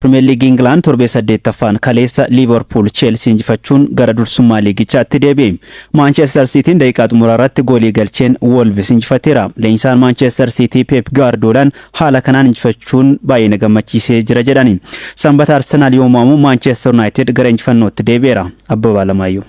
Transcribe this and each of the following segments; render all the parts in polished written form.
Pirimeer Liigii Ingilaand torbee 8ffaan kaleessa Liivarpuul Cheelsii injifachuun gara dursummaa liigichaatti deebi'e. Maanchestar Siitiin daqiiqaa xumuraa irratti goolii galcheen Woolvis injifateera. Leenjisaan Maanchestar Siitii Peep Gaardoolaan haala kanaan injifachuun baay'ee na gammachiisee jira jedhani. Sanbata Arsenaal yoo mo'amu Maanchestar Yunaayitid gara injifannootti deebi'eera. Abbabaa Alamaayyoo.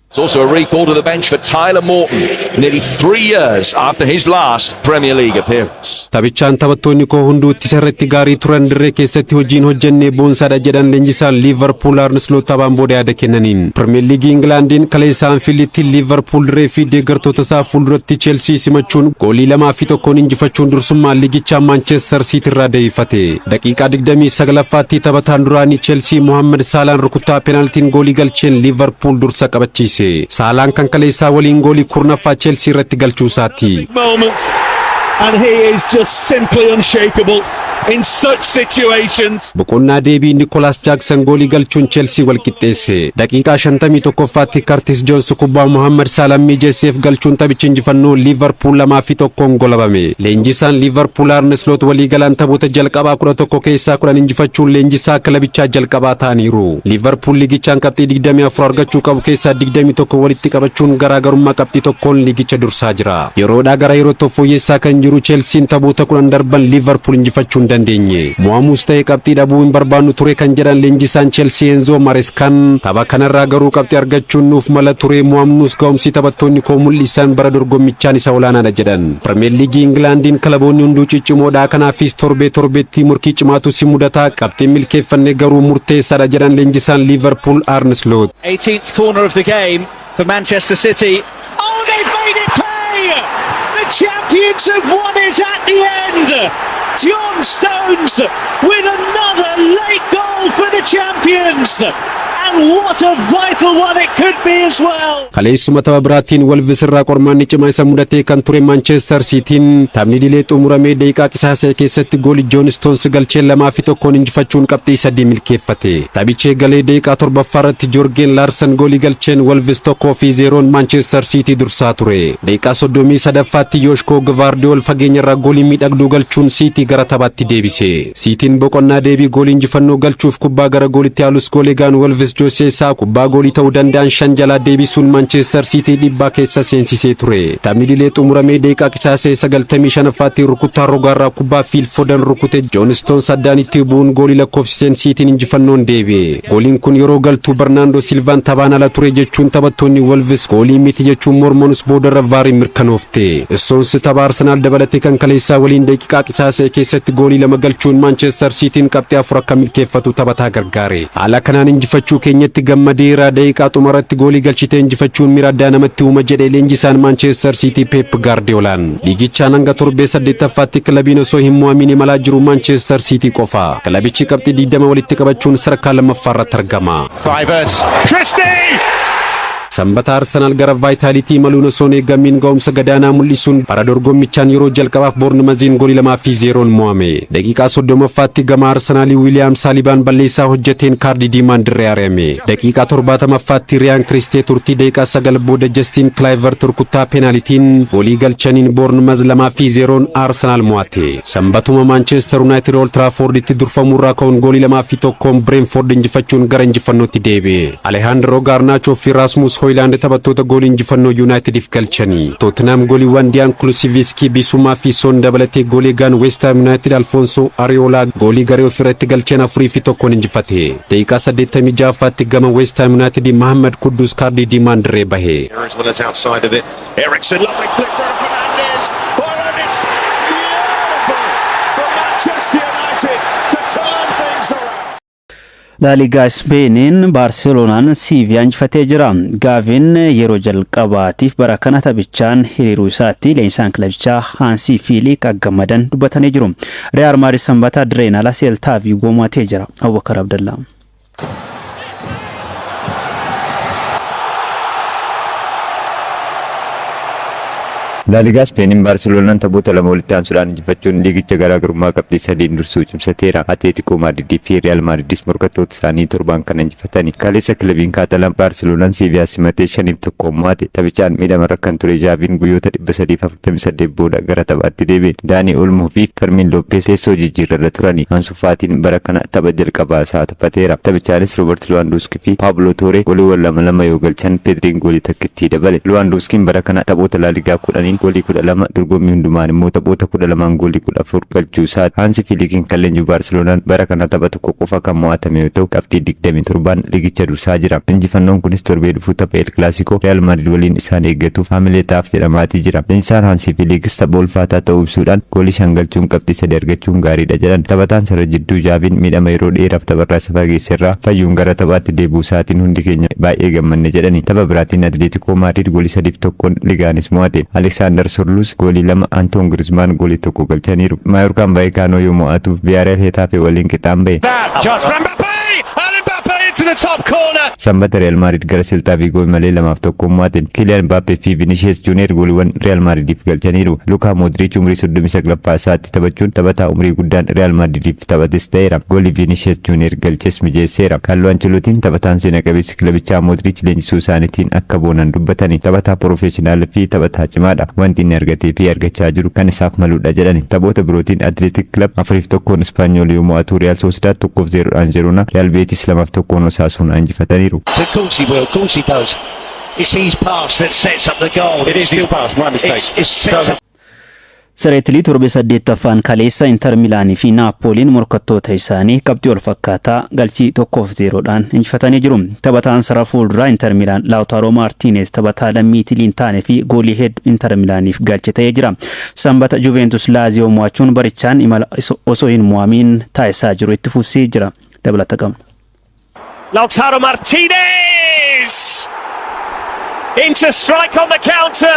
It's also a recall to the bench for Tyler Morton, nearly 3 years after his last Premier League appearance. Taphichaan taphattoonni koo hunduu ittisa irratti gaarii turan, dirree keessatti hojiin hojjennee boonsaadha jedhan leenjisaan Liivarpuul Arne Sloot taphaan booda yaada kennaniin. Pirimeer Liigii Ingilaandiin kaleessa Anfiilditti Liivarpuul dirree fi deeggartoota isaa fuulduratti Cheelsii simachuun goolii 2 fi 1n injifachuun dursummaa liigichaa Maanchestar Siitii irraa deebifate. Daqiiqaa 29ffaatti taphataan duraanii Cheelsii Mohaammed Saalaan rukuttaa peenaaltiin goolii galcheen Liivarpuul dursa qabachiise. Saalaan kan kaleessaa waliin goolii 10ffaa Cheelsii irratti galchuu isaati. Moment, and he is just simply unshakable in such situations. Boqonnaa deebii Nikolaas Jaaksan goolii galchuun Cheelsii wal qixxeesse. Daqiiqaa 51ffaatti Kartis Joons kubbaa Mohaammed Saalaan mijeesseef galchuun taphichi injifannoo Liivarpuul 2 fi 1n golabame. Leenjisaan Liivarpuul Arne Sloot waliigalaan taphoota jalqabaa 11 keessaa 10 injifachuun leenjisaa kilabichaa jalqabaa ta'aniiru. Liivarpuul liigichaan qabxii 24 argachuu qabu keessaa 21 walitti qabachuun garaagarummaa qabxii tokkoon liigicha dursaa jira. Yeroodhaa gara yerootti of fooyyessaa kan jiru Cheelsiin taphoota 10 darban Liivarpuul injifachuu hin dandeenye. Mo'amuus ta'e qabxii dhabuu hin barbaannu ture kan jedhan leenjisaan Cheelsii Enzo Mareskaan, tapha kanarraa garuu qabxii argachuun nuuf mala ture, mo'amnuus ga'umsi taphattoonni koo mul'isan bara dorgommichaan isa olaanaadha jedhan. Pirimeer Liigii Ingilaandiin kilaboonni hunduu ciccimoodha, kanaafis torbee torbeetti murkii cimaatu si mudata, qabxiin milkeeffanne garuu murteessaadha jedhan leenjisaan Liivarpuul Arne Sloot. 18th corner of the game for Manchester City. Oh, they've made it pay! The champions have won it at the end! John Stones with another late goal for the champions! And what a vital one it could be as well! Kaleessuma tapha biraatiin Wolves irraa qormaanni cimaa isa mudatee kan ture Manchester Cityin taphni dilee xumuramee daqiiqaa qisaasa'e keessatti goolii John Stones galchee 2 fi 1n injifachuun qabxii 3 milkeeffate. Taphichi eegalee daqiiqaa 7ffaa irratti Jorgen Laarsan goolii galcheen Wolves 1 fi 0n Manchester City dursaa ture. Daqiiqaa 33ffaatti Yoshko Gvardiol fageenya irraa goolii miidhagduu galchuun City gara taphaatti deebise. Cityin boqonnaa deebii goolii injifannoo galchuuf kubbaa gara goolitti yaalus, goolii Wolves Jose Sa kubbaa goolii ta'uu danda'an shan jalaa deebisuun Manchester City dhiibbaa keessa seensisee ture. Taphni dilee xumuramee daqiiqaa qisaasa'e 95ffaatti rukuttaa rogaarraa kubbaa Phil Foden rukute John Stones addaan itti bu'uun goolii lakkoofsiseen Cityin injifannoon deebi'e. Gooliin kun yeroo galtuu Bernardo Silvaan taphaan ala ture jechuun taphattoonni Wolves goolii miti jechuun mormanus boodarra VARiin mirkanoofte. Stones tapha Arsenaal dabalatee kan kaleessaa waliin daqiiqaa qisaasa'e keessatti goolii lama galchuun Manchester Cityin qabxii 4 akka milkeeffatu taphataa gargaare. Haala kanaan injifachuu keenyatti gammadeera, daqiiqaa xumaratti goolii galchitee injifachuun miira addaa namatti uuma jedhe leenjisaan Manchester City Pep Guardiolaan. Liigichaan hanga torbee 8ffaatti kilabiin osoo hin mo'amin imalaa jiru Manchester City qofa. Kilabichi qabxii 20 walitti qabachuun sadarkaa lammaffaarratti argama. Kluivert. Christie! Sanbata Arsenaal gara Vaayitaalitii imaluun osoo hin eegamiin ga'umsa gadaanaa mul'isuun bara dorgommichaan yeroo jalqabaaf Boornmaziin goolii 2 fi 0n mo'ame. Daqiiqaa 30ffaatti gama Arsenaalii Wiiliyaam Saalibaan balleessaa hojjeteen kaardii diimaan dirree ari'ame. Daqiiqaa 70ffaatti Riyaan Kiristee turtii daqiiqaa 9 booda Jastiin Kilaayivert rukuttaa peenaalitiin goolii galchaniin Boornmaz 2 fi 0n Arsenaal mo'ate. Sanbatuma Maanchestar Yuunaayitid Old Traaforditti durfamuurraa ka'uun goolii 2 fi 1n Bireenford injifachuun gara injifannootti deebi'e. Alehaandroo Gaarnaachoo fi Raasmus Hooyilaand taphattoota goolii injifannoo Yuunaayitediif galchanii. Tootenaam gooliiwwan Diyaan Kulusiviskii, Bisumaa fi Soon dabalatee goolii gaan West Ham Yuunaayitid Alfoonsoo Ariyoolaa goolii garee ofirratti galcheen 4 fi 1n injifate. Daqiiqaa 86ffaatti gama West Ham Yuunaayited Mahammad Kuddus kaardii diimaan dirree bahe. As well as outside of it. Eriksen, lovely flick from Fernandes. Oh, and it's beautiful from Manchester United to turn things around. Laaligaa Ispeeniin Baarseloonaan Siiviyaa injifatee jira. Gaaviin yeroo jalqabaatiif bara kana taphichaan hiriiruu isaatti leenjisaan kilabichaa Haansii Fiiliik akka gammadan dubbatanii jiru. Real Maadrid sanbata dirreen ala Seeltaa Viigoo mo'atee jira. Abubakar Abdallaa. Laaligaa Ispeeniin Baarseloonaan taphoota lama walitti aansuudhaan injifachuun liigicha garaagarummaa qabxii sadiin dursuu cimsateera. Atileetikoo Maadridii fi Riyaal Maadridis morkattoota isaanii torbaan kana injifatani. Kaleessa kilabiin Kaatalaan Baarseloonaan Siiviyaa simatee 5-1 mo'ate. Taphichaan miidhamarra kan ture Jaaviin guyyoota 348 booda gara taphaatti deebi'e. Daanii Olmoo fi Fermin Lopez teessoo jijjiirrarra turani. Ansu Faatiin bara kana tapha jalqabaa isaa taphateera. Taphicaanis Roobert Luwaandoski fi Paablo Tooree gooliiwwan lama lama yoo galchan, Pedriin goolii takkittii dabale. Luwaandoskiin bara kana taphoota Laaligaa 10n goolii 12, dorgommii hundumaan immoo taphoota 12n goolii 14 galchuu isaati. Haansi Filiikiin kan leenji'u Baarseloonaan bara kana tapha tokko qofa kan mo'atame yoo ta'u, qabxii 27n liigicha dursaa jira. Injifannoon kunis torbee dhufu tapha El Clasico Real Madrid waliin isaan eeggatuuf hamilee ta'aaf jedhamaatii jira. Leenjisaan Haansi Filiikis tapha ulfaataa ta'uu ibsuudhaan, goolii shan galchuun qabxii sadi argachuun gaariidha jedhan. Taphataan sarara jidduu Jaaviin miidhama yeroo dheeraaf tapharraa isa fageesserraa fayyuun gara taphaatti deebi'uu isaatiin hundi keenya baay'ee gammanne jedhani. Tapha biraatiin Atileetikoo Maadrid goolii 3-1n Ligaanis mo'ate. Aleksaandar Sorluus goolii lama, Antoon Grizmaan goolii tokko galchaniiru. Maayorkaan Vaayikaanoo yoo mo'atu, Viyaareel Hetaafe waliin qixaan bahe. Chance for Mbappe! And Mbappe into the top corner! Sanbata Real Madrid gara Seltaa Viigoo imalee 2-1 mo'ate. Kylian Mbappe fi Vinicius Junior gooliiwwan Real Madridiif galchaniiru. Lukaa Modric umurii 39ffaa isaatti taphachuun taphataa umurii guddaan Real Madridiif taphates ta'eera. Goolii Vinicius Junior galches mijeesseera. Kaarloo Ancelotiin taphataan seena qabeessi kilabichaa Modric leenjisuu isaaniitiin akka boonan dubbatani. Taphataa professional fi taphataa cimaadha. Wanti inni argatee fi argachaa jiru kan isaaf maludha jedhani. Taphoota birootiin Athletic Club 4-1n Espanyol yoo mo'atu, Real Sociedad 1-0dhaan Girona, Real Betis 2-1n Osasuna injifataniiru. So of course he will, of course he does. It's his pass that sets up the goal. It is his pass, my mistake. It sets up Serie A torbee saddeettaffaan kaleessa Inter Milaanii fi Naappooliin morkattoota isaanii qabxii wal fakkaataa galchii 1-0dhaan injifatanii jiru. Taphataan sarara fuulduraa Inter Milaan Laawutaaroo Maartiineez taphataa lammii Itiliin taane fi goolii hedduu Inter Milaaniif galche ta'ee jira. Sanbata Juventus Laaziyoo mo'achuun barichaan imala osoo hin mo'amiin taasisaa jiru itti fufsee jira. Dabalata qabna. Lautaro Martinez! Into strike on the counter.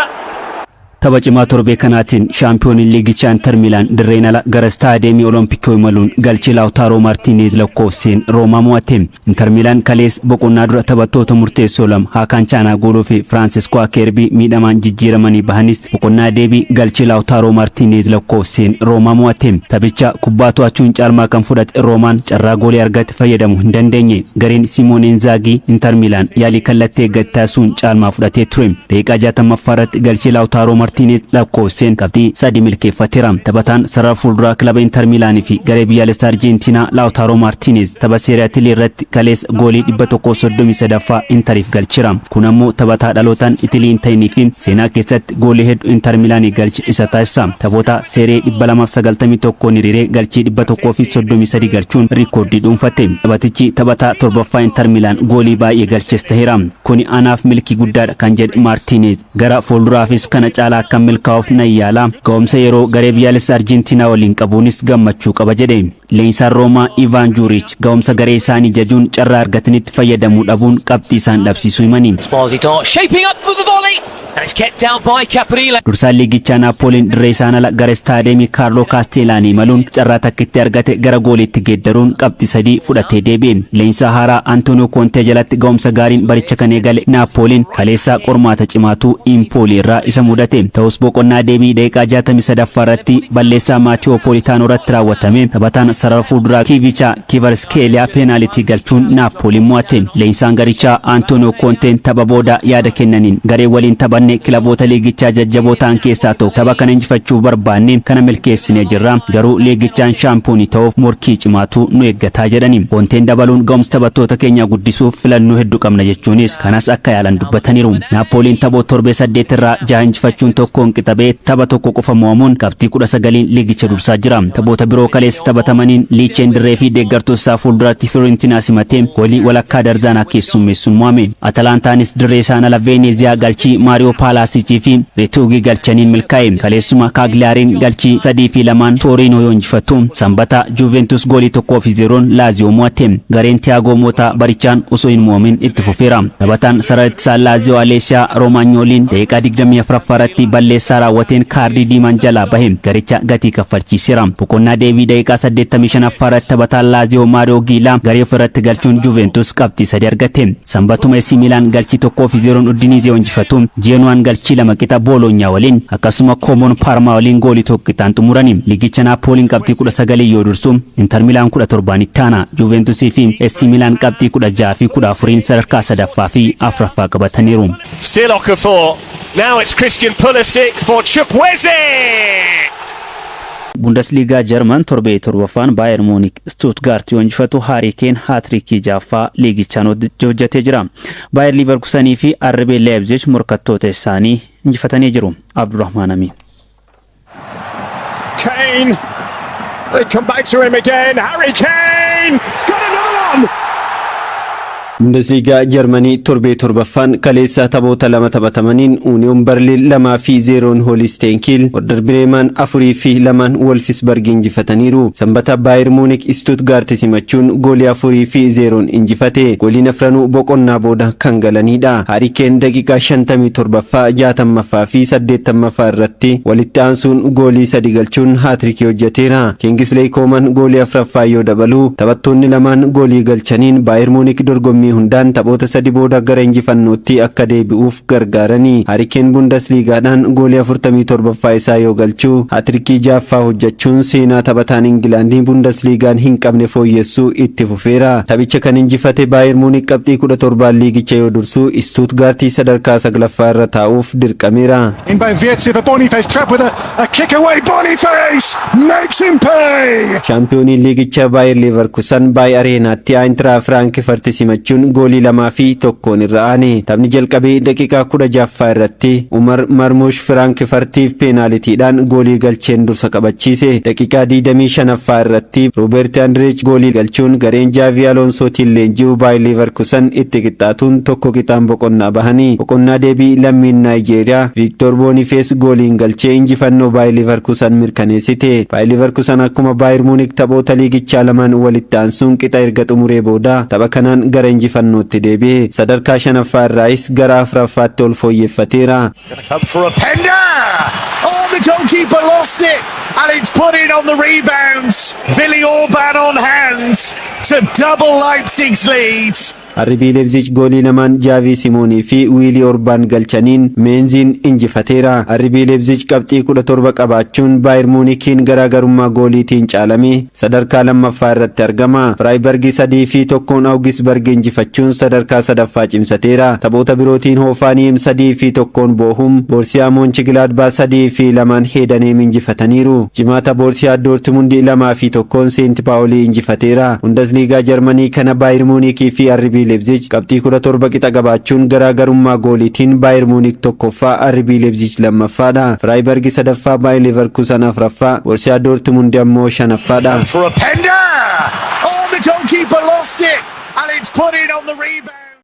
Tapha cimaa torbee kanaatiin shaampiyooniin liigichaa Inter Milaan dirreen ala gara istaadiyeemii Olompikoo imaluun galchii Laawutaaroo Maartiineez lakkoofseen Roomaa mo'ate. Inter Milaan kalees boqonnaa dura taphattoota murteessoo lama, Haakaan Chaanaagoloo fi Firaansisco Akeerbii, miidhamaan jijjiiramanii bahanis, boqonnaa deebii galchii Laawutaaroo Maartiineez lakkoofseen Roomaa mo'ate. Taphicha kubbaa to'achuun caalmaa kan fudhate Roomaan carraa goolii argate fayyadamuu hin dandeenye. Gareen Simoon Inzaagii Inter Milaan yaalii kallattii eeggate taasisuun caalmaa fudhatee ture. Daqiiqaa 60ffaa irratti galchii Laawutaaroo Maartiineez lakkoofseen qabxii sadii milkeeffateera. Taphataan sarara fuulduraa kilaba Inter Milaanii fi garee biyyaalessaa Arjentiinaa Laawutaaroo Maartiineez tapha Serie A irratti kaleessa goolii 133ffaa Interiif galcheera. Kun ammoo taphataa dhalootaan Itilii hin ta'inii fi seenaa keessatti goolii hedduu Inter Milaanii galche isa taasisa. Taphoota Serie 291 hiriiree galchii 133 galchuun riikoordii dhuunfate. Taphatichi taphataa torbaffaa Inter Milaan goolii baay'ee galches ta'eera. "Kuni anaaf milkii guddaadha" kan jedhe Maartiineez, "gara fuulduraafis kana caalaa akka milkaa'uuf nan yaala. Ga'umsa yeroo garee biyyaalessa Arjentiinaa waliin qabuunis gammachuu qaba" jedhe. Leenjisaan Roomaa Ivaan Juuriich ga'umsa garee isaanii jajuun carraa argatanitti fayyadamuu dhabuun qabxii isaan dhabsiisuu himani. Esposito shaping up for the volley, and it's kept out by Caprile. Dursaan liigichaa Naappooliin dirree isaan ala gara istaadiyeemii Kaarloo Kaasteelaanii imaluun carraa takkitti argate gara gooliitti geeddaruun qabxii sadii fudhatee deebi'e. Leenjisaa haaraa Antooniyoo Kontee jalatti ga'umsa gaariin baricha kan eegale Naappooliin kaleessa qormaata cimaatu Impoolii irraa isa mudate. Ta'us boqonnaa deebii daqiiqaa 63ffaa irratti balleessaa Maatiyoo Poolitaanoo irratti raawwatame taphataan sarara fuulduraa Kiivichaa Kivarskeeliyaa peenaalitii galchuun Naappooliin mo'ate. Leenjisaan garichaa Antooniyoo Koonteen tapha booda yaada kennaniin, "Garee waliin taphanne kilaboota liigichaa jajjaboo ta'an keessaa tokko. Tapha kana injifachuu barbaanne, kana milkeessinee jirra. Garuu liigichaan shaampiyoonii ta'uuf morkii cimaatu nu eeggataa" jedhani. Koonteen dabaluun, "Ga'umsa taphattoota keenyaa guddisuuf filannoo hedduu qabna" jechuunis kanas akka yaalan dubbataniiru. Naappooliin taphoota torbee saddeet irraa jaha injifachuun, tokkoon qixabee, tapha tokko qofa mo'amuun qabxii 19n liigicha dursaa jira. Taphoota biroo kaleessa taphatamaniin Liicheen dirree fi deeggartoota isaa fuulduratti Fiorentinaa simatee goolii walakkaa darzaanaa keessummeessuun mo'ame. Atalaantaanis dirree isaan ala Veeneziyaa galchii Maariyoo Paalaasichii fi Retuugii galchaniin milkaa'e. Kaleessuma Kaaglaariin galchii 3-2n Tooriinoo yoo injifattu, Sanbata Juventus goolii 1-0n Laaziyoo mo'atte. Gareen Tiyaagoo Mootaa barichaan osoo hin mo'amin itti fufeera. Taphataan sarara ittisaa Laaziyoo Aleesiyaa Roomaanyooliin daqiiqaa 24ffaa irratti balleessaa raawwateen kaardii diimaan jalaa bahe garicha gatii kaffalchiiseera. Boqonnaa deebii daqiiqaa 85ffaa irratti taphataan Laaziyoo Maariyoo Giilaa garee ofirratti galchuun Juventus qabxii sadi argate. Sanbatuma AC Milaan galchii 1-0n Udinizee injifatu. Genoa Jeenuwaan galchii 2 qixa Booloonyaa waliin, akkasuma Koomoon Paarmaa waliin goolii 1 qixaan xumurani. Liigicha Naapooliin qabxii 19 yoo dursu, Inter Milaan 17n itti aana. Juventusii fi AC Milaan qabxii 16 fi 14n sadarkaa sadaffaa fi afraffaa qabataniiru. Still Okafor. Now it's Christian Pulisic for Chukwueze. Bundesliigaa Jarman torbee torbaffaan Baayer Muunik Stuttgart yoo injifatu, Haarii Keen haatirikii jaaffaa liigichaan hojjetee jira. Baayer Liiverkusanii fi RB Leipzig morkattoota isaanii injifatanii jiru. Abdurrahmaan Amin. Kane. They come back to him again. Harry Kane! He's got another one! Bundesliigaa Jarmanii torbee torbaffaan kaleessa taphoota lama taphatamaniin Uuniyoon Berliin 2-0n Hoolistein Kiil, Werder Bireemaan 4-2n Wolfsburg injifataniiru. Sanbata Baayir Muunik Stuttgart simachuun goolii 4-0n injifate. Gooliin afranuu boqonnaa booda kan galanidha. Haarii Keen daqiiqaa 57ffaa, 60ffaa fi 80ffaa irratti walitti aansuun goolii sadi galchuun haatirikii hojjeteera. Kingslee Kooman goolii afraffaa yoo dabalu, taphattoonni lamaan goolii galchaniin Baayir Muunik dorgommii hundaan taphoota sadi booda gara injifannootti akka deebi'uuf gargaaranii. Haarii Keen Bundesliigaadhaan goolii 47ffaa isaa yoo galchu, haatirikii jaaffaa hojjechuun seenaa taphataan Ingilaandii Bundesliigaan hin qabne fooyyessuu itti fufeera. Taphicha kan injifate Baayir Muunik qabxii 17n liigicha yoo dursu, Stuttgartii sadarkaa saglaffaa irra taa'uuf dirqameera. In by Wirtz for Boniface, trapped with a kick away. Boniface makes him pay! Shaampiyooniin liigichaa Baayir Leverkusen Baay Areenaatti Aayintiraa Firaankifart simachuun goolii 2-1n irra aane. Taphni jalqabee daqiiqaa 16ffaa irratti Umar Marmush Firaankifartiif peenaalitiidhaan goolii galcheen dursa qabachiise. Daqiiqaa 25ffaa irratti Rooberti Andreech goolii galchuun gareen Jaavii Aloonsootiin leenji'u Baayir Leverkusen itti qixxaatuun 1 qixaan boqonnaa bahanii. Boqonnaa deebii lammiin Naayijeeriyaa Viiktor Boonifees gooliin galchee injifannoo Baayir Leverkusen mirkaneessite. Baayir Leverkusen akkuma Baayir Muunik taphoota liigichaa lamaan walitti aansuun qixa erga xumuree booda tapha kanaan gara injifannootti deebi'e. Sadarkaa shanaffaa irraayis gara afuraffaatti ol fooyyeffateera. Come for Openda! Oh, the goalkeeper lost it! And it's put in on the rebounds. Willi Orban on hand to double Leipzig's lead. RB Leipzig goolii lamaan Jaavii Simoonii fi Wiilii Orbaan galchaniin Meenziin injifateera. RB Leipzig qabxii 17 qabaachuun Baayir Muunikiin garaagarummaa gooliitiin caalame sadarkaa lammaffaa irratti argama. Freiburg 3-1n Augsburg injifachuun sadarkaa sadaffaa cimsateera. Taphoota birootiin Hoofaaniim 3-1n Boohum, Boorsiyaa Moonchigilaadbaa 3-2n Heedaneem injifataniiru. Jimaata Boorsiyaa Doortimundi 2-1n Seent Paawulii injifateera. Bundesliigaa Jarmanii kana Baayir Muunikii fi RB Leipzig qabxii 17 qixa qabaachuun garaagarummaa gooliitiin Baayir Muunik tokkoffaa, RB Leipzig lammaffaadha. Freiburg sadaffaa, Baayir Leverkusen afraffaa, Boorsiyaa Doortimundi ammoo shanaffaadha. For Openda! Oh, the goalkeeper lost it! And it's put in on the rebound.